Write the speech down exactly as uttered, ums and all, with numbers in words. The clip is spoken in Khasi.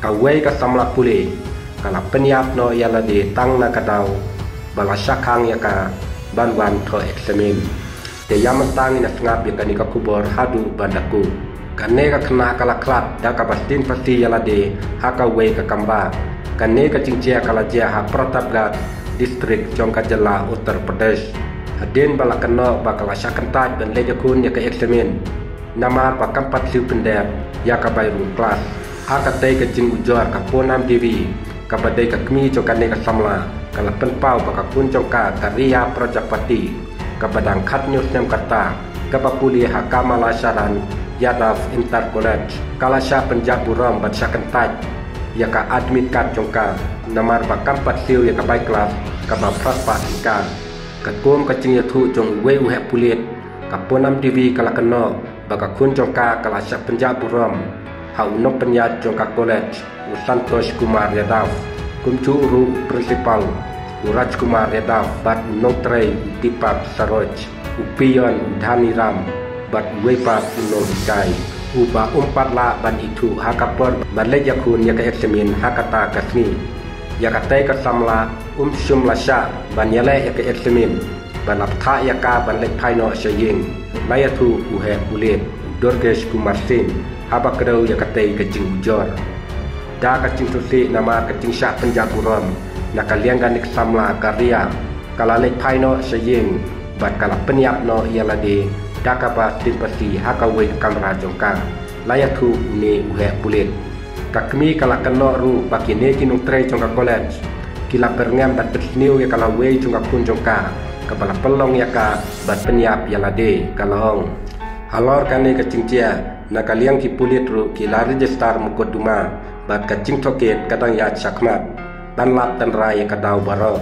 Kawei ka samla pule ka la pynïap noh ïa lade tang na ka daw ba la shah khang ïa ka ban wan thoh eksamin. Te ïa mynta ngin ïa sngap ïa kane ka khubor haduh ban da kut. Kane ka khynnah ka la khlad da kaba sdien phasi ïa lade ha kawei ka kamra. Kane ka jingjia ka la jia ha Pratapgarh district jong ka jylla Uttar Pradesh. Hadien ba la kynnoh ba ka la shah kyntait ban leit ïakhun ïa ka eksamin namar ba kam pat siew pyndep ïa ka bai rung klas. Ha katei ka jingujor, ka Poonam Devi kaba dei ka kmie jong kane ka samla ka la pynpaw ba ka khun jong ka, ka Riya Prajapati kaba dang khathynñiew snem ka rta, kaba pule ha Kamala Sharan Yadav Inter College, ka la shah pynjah burom bad shah kyntait ïa ka admit card jong ka namar ba kam pat siew ïa ka bai klas kaba phra spah tyngka. Katkum ka jingïathuh jong uwei u heh pulit, ka Poonam Devi ka la kynnoh ba ka khun jong ka ka la shah pynjah burom ha u nongpynïaid jong ka college, u Santosh Kumar Yadav, kumjuh ruh u principal, u Rajkumar Yadav, bad u nongtrei, u Deepak Saroj, u peon, u Dhani Ram, bad uwei pat u nonghikai, uba um pat lah ban ithuh ha ka por ban leit ïakhun ïa ka eksamin ha kata ka sngi. Ïa katei ka samla um shym la shah ban ïaleh ïa ka eksamin, ba la bthah ïa ka ban leit phai noh sha ïing, la ïathuh u heh pulit, u Durgesh Kumar Singh, haba kdew ïa katei ka jingujor. Da ka jingsngewsih namar ka jingshah pynjah burom na ka liang kane ka samla, ka Riya ka la leit phai noh sha ïing bad ka la pynïap noh ïa lade da kaba sdien phasi ha kawei ka kamra jong ka, la ïathuh une u heh pulit. Ka kmie ka la kynnoh ruh ba kine ki nongtrei jong ka college ki la byrngem ban pynsniew ïa ka lawei jong ka khun jong ka kaba la pynlong ïa ka ban pynïap ïa lade, ka la ong. Halor kane ka jingjia, na ka liang ki pulit ruh ki la register mukotduma bad ka jingtohkit ka dang ïaid shakhmat ban lap tynrai ïa ka daw baroh.